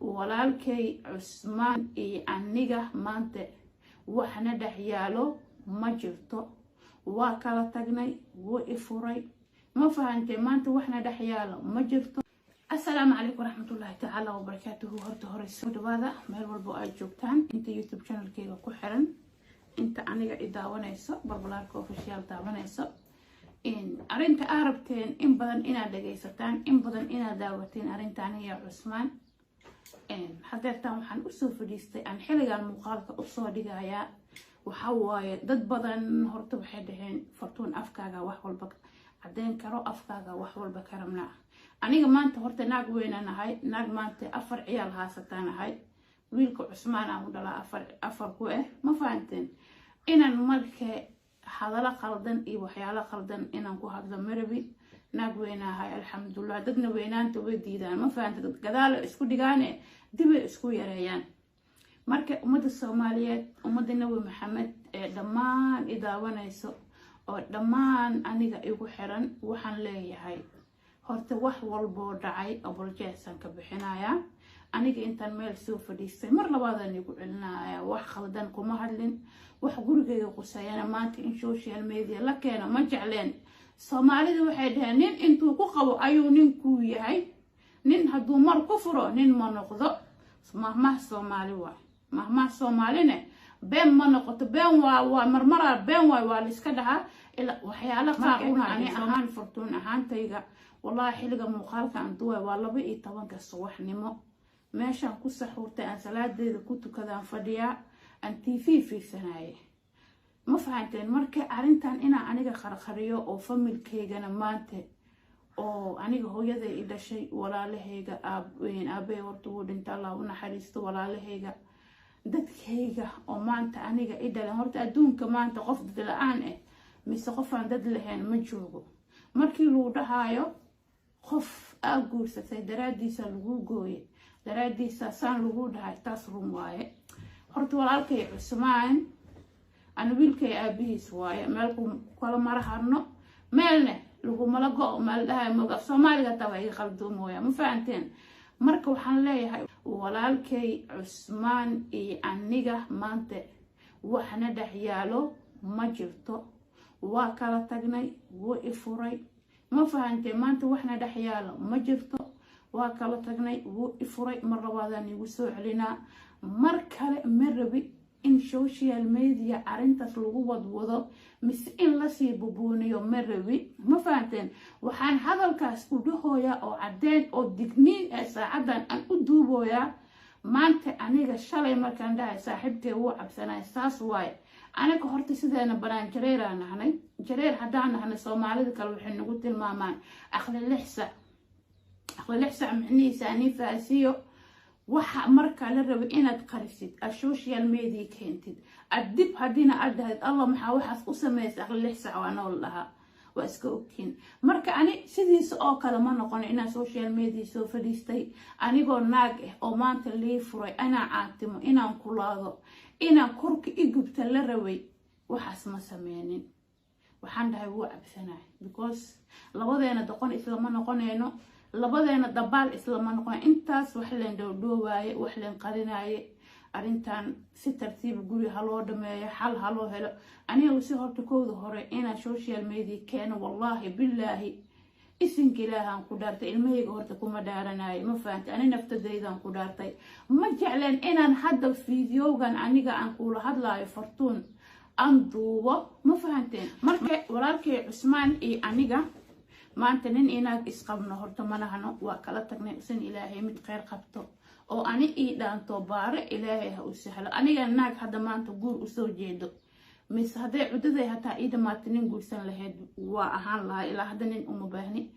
Walaalkay Cusmaan iyo aniga maanta waxna dhex yaalo ma jirto. Waa kala tagnay, wuu i furay. Ma fahantay? Maanta waxna dhex yaalo ma jirto. Asalaamu calaykum waraxmatullaahi tacaala wabarakaatuhu. Horta hore soo dhawaada meel walbo aad joogtaan, inta YouTube channelkeyga ku xiran, inta aniga i daawanayso, Balbalaarka Official daawanayso. Arrinta aa rabteen in badan inaad dhagaysataan, in badan inaad daawateen, arrinta aniga Cusmaan. Hadeertaan waxaan usoo fadhiistay aan xilligan muuqaalka usoo dhigayaa waxaa waaye, dad badan horta waxay dhaheen: "Fartuun, afkaaga wax walba caddeyn karo, afkaaga wax walba ka rabnaa." Aniga maanta horta naag weynaan ahay, naag maanta afar ciyaal haasataan ahay. Wiilka Cusmaan aan u dhalaa afar afar ku ah. Ma fahanteen? Inaan marka hadalo qaldan iyo waxyaalo qaldan inaan ku hadlo marabi. Naag weynaahay, alxamdulilah. Dadna weynaanta way diidaan, ma fahante? Dad gadaalo isku dhigaane, dibay isku yareeyaan. Marka ummadda Soomaaliyeed, ummadda Nabi Maxamed ee dhammaan i daawanayso oo dhammaan aniga igu xiran, waxaan leeyahay horta wax walboo dhacay apologize-aan ka bixinayaa. Aniga intaan meel soo fadhiistay mar labaadaan igu celinaya, wax khaldan kuma hadlin. Wax gurigayga quseeyana maanta in social media la keeno ma jecleen. Soomaalida waxay dhaheen: "Nin intuu ku qabo ayuu ninkuu yahay, nin hadduu mar ku furo nin ma noqdo." Mahmah Soomaali waay. Mahmah Soomaaline been ma noqoto. Been waa marmaraa, been waay, waa laiska dhahaa waxyaalo qaar. Ani ahaan, Furtuun ahaantayga, wallahi xilliga muuqaalka aan duway waa 12-ka subaxnimo. Meeshaan ku saxuurtay, aan salaadeeda ku tukadaan fadhiyaa, aan TV fiirsanaye. Ma fahanteen? Marka arrintan inaan aniga qarqariyo oo familkeygana maanta oo aniga hooyaday i dhashay, walaalahayga, aabbahay horta wuu dhinta, Allah u naxariisto, walaalahayga, dadkayga oo maanta aniga i dhalan. Horta adduunka maanta qof dad la-aan ah mise qofaan dad lahayn ma joogo. Markii lagu dhahaayo qof aa guursatay daraadiisa lagu gooye, daraadiisa saan lagu dhahay, taas run waaye. Horta walaalkay Cusmaan ana wiilkay aabihiis waaye. Meel kala mara harno, meelne lagumala go-o meel dhahay moog af Soomaaliga hataa waa iga qaldoomooya. Ma fahanteen? Marka waxaan leeyahay walaalkay Cusmaan iyo aniga maanta waxna dhex yaalo ma jirto. Waa kala tagnay, wuu i furay. Ma fahantee? Maanta waxna dhex yaalo ma jirto. Waa kala tagnay, wuu i furay. Mar labaadaan igu soo celinaa, mar kale ma rabi in social media arrintaas lagu wadwado mise in lasii bubuuniyo ma rabi. Ma fahanteen? Waxaan hadalkaas u dhahooyaa oo caddeyn oo digniin ee saacadan aan u duubooyaa maanta. Aniga shalay markaan dhahay saaxiibkay wuu cabsanay, saas waaye. Aniga horta sideena banaan jareeraa nahnay. Jareer haddaan nahnay, Soomaalida kale waxay nagu tilmaamaan aqli lixsac. Aqli lixsac micnihiisa anii faasiyo. Waxa markaa la rabay inaad qarisid, aad social media keentid, aad dib haddiina aad dhahayd: "Allah, maxaa waxaas u sameysay?" Aqli lixsac waa nool dhahaa, waa iska ogtiin. Marka ani sidiisa oo kale ma noqon inaan social media soo fadhiistay anigoo naag ah oo maanta lii furay, inaan caatimo, inaan kulaado, inaan korka i gubta la rabay. Waxaas ma sameynin. Waxaan dhahay wuu cabsanay because labadeena doqon islama noqoneyno, labadeena dabaal islama noqon. Intaas wax leen dhowdhoowaaye, wax leen qarinaaye. Arrintan si tartiib guri haloo dhameeyo, xal haloo helo. Aniga si horta kowda hore inaan social media keeno, wallaahi bilaahi, isinka Ilaahaan ku dhaartay, ilmahayga horta kuma dhaaranayo. Ma fahantay? Ani naftadaydan ku dhaartay, ma jecleen inaan hadda videogan aniga aan kuula hadlaayo, Fartuun, aan duubo. Ma fahanteen? Marka walaalkay Cusmaan iyo aniga maanta nin inaag isqabno horta manahano. Waa kala tagnay. Usan Ilaahay mid kheyr qabto oo ani ii dhaanto baare Ilaahay ha u sahlo. Aniga naag hadda maanta guur usoo jeedo mise hadday cuddaday hataa ii dhamaata nin guursan lahayd waa ahaan lahaa. Ilaa hadda nin uma baahni.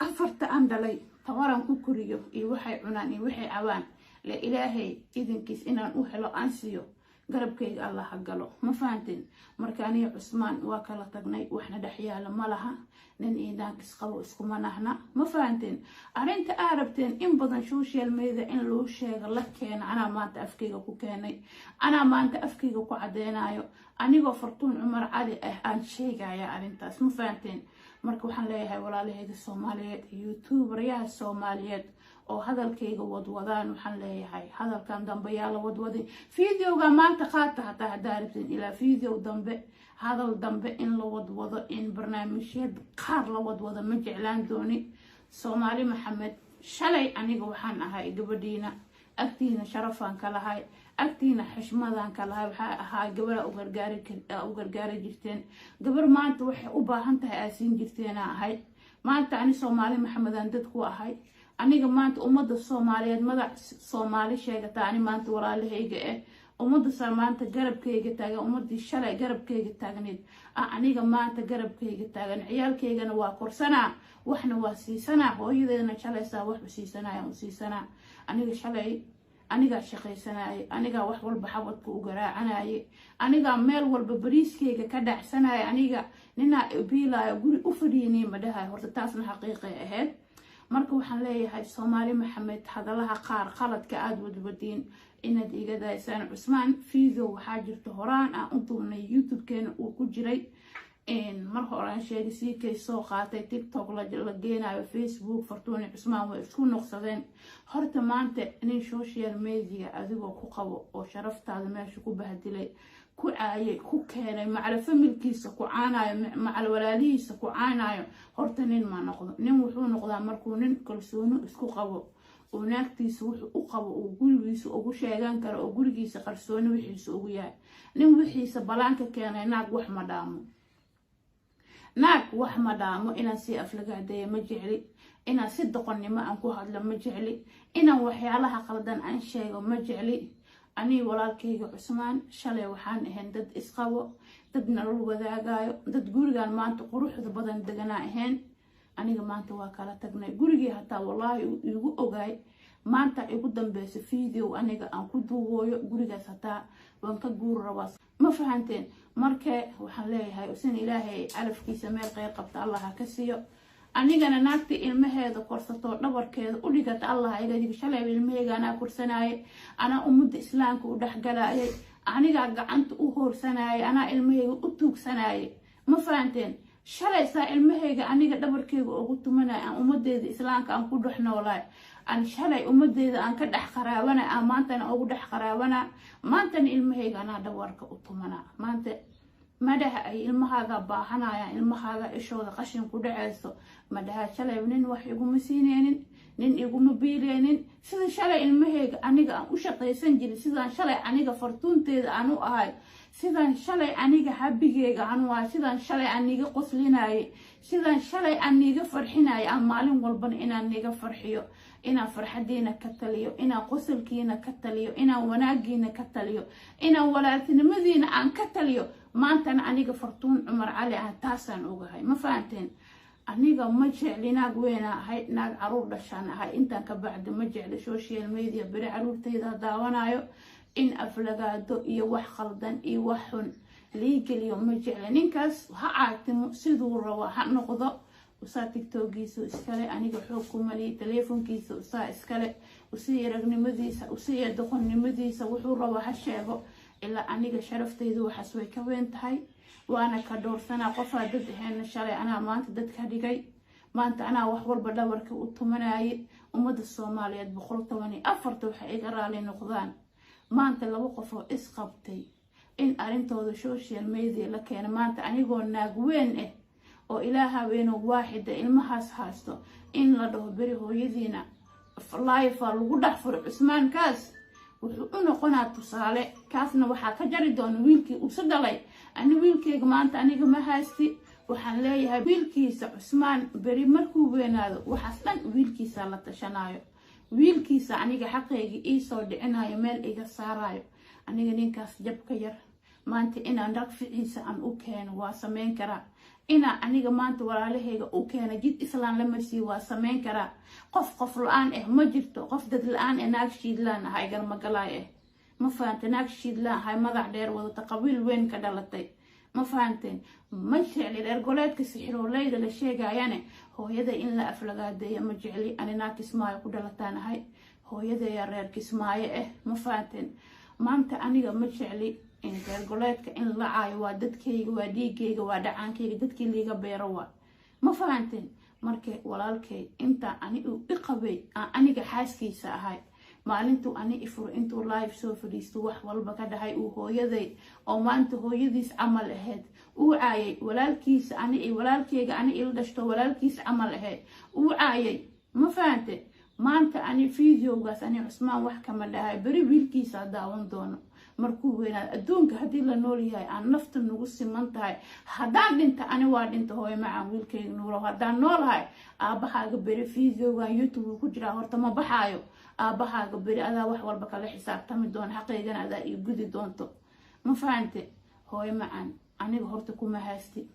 Afarta aan dhalay tabaran ku koriyo iyo waxay cunaan iyo waxay cabaan le Ilaahay idinkiis inaan u helo aan siiyo, garabkayga Allah ha galo. Ma fahanteen? Marka aniga Cusmaan waa kala tagnay, waxna dhex yaala ma laha. Nin iyo naag isqabo iskuma nahna. Ma fahanteen? Arrinta aa rabteen in badan social media in loo sheego la keeno, anaa maanta afkayga ku keenay, anaa maanta afkayga ku cadeynayo. Anigoo Fartuun Cumar Cali ah aan sheegaya arrintaas. Ma fahanteen? Marka waxaan leeyahay walaalahayga Soomaaliyeed, YouTuberyaha Soomaaliyeed. Oo hadalkayga wadwadaan, waxaan leeyahay hadalkan dambe yaa la wadwadin. Videoga maanta qaata hataa haddaa rabtin ilaa video dambe, hadal dambe in la wadwado, in barnaamijyad qaar la wadwado ma jeclaan dooni. Soomaali Maxamed, shalay aniga waxaan ahay gabadhiina, agtiina sharafaan ka lahay, agtiina xishmadaan ka lahay. Waxaa ahaa gabadha u gargaari jirteen, gabar maanta waxay u baahan tahay aasiin jirteena ahay. Maanta ani Soomaali Maxamedaan dad ku ahay. Aniga maanta ummadda Soomaaliyeed, madax Soomaali sheegata, ani maanta walaalahayga ummadda maanta garabkayga taagan, ummadii shalay garabkayga taagneed aniga maanta garabkayga taagan. Ciyaalkaygana waa korsanaa, waxna waa siisanaa. Hooyadeedna shalaysaa wax u siisanaya u siisanaa. Aniga shalay anigaa shaqaysanayay, anigaa wax walba xabadka u garaacanayay, anigaa meel walba bariiskayga ka dhacsanaya. Aniga ninaa biilaayo guri u fadhiyanay ma dhahay. Horta taasna xaqiiqay ahayd. Marka waxaan leeyahay Soomaali Maxamed, hadalaha qaar qaladka aada wadwadiin inaad iga daysaan. Cusmaan video waxaa jirta horaan aan u duubnay, YouTube-keena uu ku jiray. Mar horaan sheegay, siikay soo qaatay, TikTok la geenayo, Facebook. Fartuuni Cusmaan way isku noqsadeen. Horta maanta nin social media adigoo ku qabo oo sharaftaada meesha ku bahdilay, ku caayay, ku keenay, macala familkiisa ku caanayo, macal walaalihiisa ku caanayo, horta nin ma noqdo. Nin wuxuu noqdaa markuu nin kalsooni isku qabo oo naagtiisa wuxuu u qabo uu gurigiisa ugu sheegan karo, oo gurigiisa qarsooni wixiisa ugu yahay. Nin wixiisa balaanka keenay naag wax ma dhaamo, naag wax ma dhaamo. Inaan si aflagaadeeya ma jecli, inaan si doqonnimo aan ku hadlo ma jecli, inaan waxyaalaha qaldan aan sheego ma jecli. Anii walaalkayga Cusmaan shalay waxaan ahayn dad isqabo, dad nolol wadaagayo, dad gurigan maanta quruxda badan deganaa ahayn. Aniga maanta waa kala tagnay. Gurigii hataa wallaahi igu ogaay maanta igu dambeysa video aniga aan ku duubooyo gurigaas hataa waan ka guuri rabaa. Ma fahanteen? Marka waxaan leeyahay usan Ilaahay calafkiisa meel qeyr qabta Allah ha ka siiyo. Anigana naagta ilmaheeda korsatoo dhabarkeeda u dhigata Allah iga dhigo. Shalay ilmaheyga anaa korsanayay, anaa ummadda Islaamka u dhexgalayay, anigaa gacanta u hoorsanayay, anaa ilmaheyga u tuugsanayay. Ma fahanteen? Shalay saa ilmaheyga aniga dhabarkeyga ugu tumanay, aan ummadeeda Islaamka aan ku dhex noolaay, aan shalay ummadeeda aan ka dhex qaraabana, aan maantana ugu dhex qaraabana. Maantana ilmaheyga anaa dhabarka u tumana. Maanta madhaha ay ilmahaaga baahanayaan, ilmahaaga ishooda qashin ku dhaceyso, madhaha shalay nin wax iguma siineynin, nin iguma biileynin. Sida shalay ilmaheyga aniga aan u shaqaysan jirin, sidaan shalay aniga fartuunteeda aan u ahay, sidaan shalay aniga habigeyga aan u ahay, sidaan shalay aan niga qoslinayay, sidaan shalay aan niga farxinayay, aan maalin walbana inaan niga farxiyo, inaan farxadiina ka taliyo, inaan qosolkiina ka taliyo, inaan wanaagiina ka taliyo, inaan walaaltinimadiina aan ka taliyo. Maantana aniga Fartuun Cumar Cali ah taasaan ogahay. Ma fahanteen? Aniga ma jecli, naag weyna ahay, naag caruur dhashaan ahay. Intaan ka bacdi ma jecli social media beri caruurtayda daawanayo in aflagaado iyo wax khaldan iyo wax xun liigeliyo, ma jecli. Ninkaas ha caatimo, siduu rabo ha noqdo, usaa TikTokiisa iskale, aniga xoog ku maliyay. Teleefonkiisa usaa iskale, usiiya ragnimadiisa, usiiya doqonnimadiisa, wuxuu rabo ha sheego. Ilaa aniga sharaftayda waxaas way ka weyn tahay, waana ka dhowrsanaa. Qofaa dad ahayna shalay anaa maanta dad ka dhigay. Maanta anaa wax walba dhabarka u tumanayay. Ummadda Soomaaliyeed 114 waxay iga raali noqdaan, maanta laba qof oo isqabtay in arrintooda social media la keeno. Maanta anigoo naag weyn ah oo Ilaaha weynoo waaxida ilmahaas haysto in la dhaho beri hooyadiina live lagu dhex furo Cusmaankaas, wuxuu u noqonaa tusaale. Kaasna waxaa ka jari doona wiilkii usa dhalay. Ani wiilkeyga maanta aniga ma haysti. Waxaan leeyahay wiilkiisa Cusmaan beri markuu weynaado waxaas dhan wiilkiisa la tashanayo, wiilkiisa aniga xaqeyga iisoo dhicinayo, meel iga saarayo. Aniga ninkaas jabka yar maanta inaan rag ficiisa aan u keeno waa sameyn karaa, inaa aniga maanta walaalahayga u keena jid Islaan la marsiiyo waa sameyn karaa. Qof la-aan ah ma jirto, qof dad la-aan ah. Naag shiidlaan ahay, garmagalaay ah. Ma fahante? Naag shiidlaan ahay, madax dheer wadata, qabiil weyn ka dhalatay. Ma fahanteen? Ma jecli reer goleedka sixirooleyda la sheegayane. Hooyada in la aflagaadeeya ma jecli. Ani naag Kismaayo ku dhalataan ahay, hooyadeeya reer Kismaayo ah. Ma fahanteen? Maanta aniga ma jecli in reer goleedka in la caayo. Waa dadkayga, waa dhiigayga, waa dhacaankayga, dadkii liiga beero waa. Ma fahanteen? Marka walaalkay, intaa ani uu i qabay aan aniga xaaskiisa ahay, maalintuu ani ifuro intuu live soo fadhiisto wax walba ka dhahay, uu hooyaday oo maanta hooyadiis camal ahayd uu caayay, walaalkiisa ani walaalkeyga ani ila dhashto walaalkiis camal ahayd uu caayay. Ma fahante? Maanta ani videogaas ani Cusmaan wax kama dhahay. Beri wiilkiisa daawan doono markuu weynaad. Adduunka haddii la nool yahay, aan nafta nagu siman tahay, haddaan dhinta ani waa dhinta. Hooyo macaan, wiilkayga Nuurow, haddaan noolahay, aabbahaaga beri videogan YouTube ku jiraa, horta ma baxaayo. Aabbahaaga beri adaa wax walba kala xisaabtami doona, xaqaygana adaa ii gudi doonto. Ma fahante? Hooyo macaan, aniga horta kuma haysti,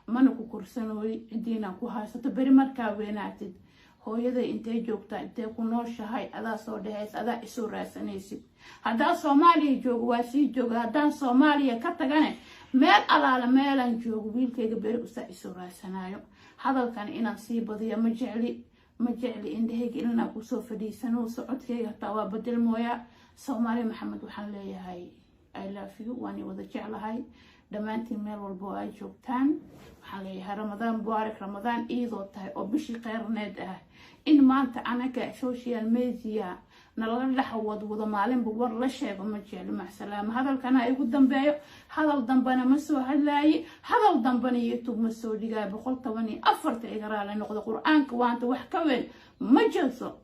mana ku korsanooy, cidiinaa ku haysato. Beri markaa weynaatid, "Hooyaday intee joogtaa? Intee ku nooshahay?" adaa soo dhehaysa, adaa isoo raadsanaysid. Haddaan Soomaaliya joogo, waa sii jooga. Haddaan Soomaaliya ka tagane, meel alaala meelaan joogo, wiilkayga beri usaa isoo raadsanaayo. Hadalkan inaan sii badiyo ma jecli, ma jecli. Indhahayga ilanaa kusoo fadhiisano, socodkayga hataa waa bedel mooyaa. Soomaali Maxamed waxaan leeyahay, I love you, waan wada jeclahay dhammaantiin meel walba oo ay joogtaan. Waxaan leeyahay Ramadaan mubaarak. Ramadaan iyadoo tahay oo bishii kheyraneed ah, in maanta anaga social media nalala dhex wadwado, maalinba war la sheego, ma jecli. Macsalaama. Hadalkana igu dambeeyo, hadal dambena ma soo hadlaaye, hadal dambena YouTube ma soo dhigaayo. 114-ta iga raali noqdo. Qur-aanka waanta wax ka weyn ma jirto.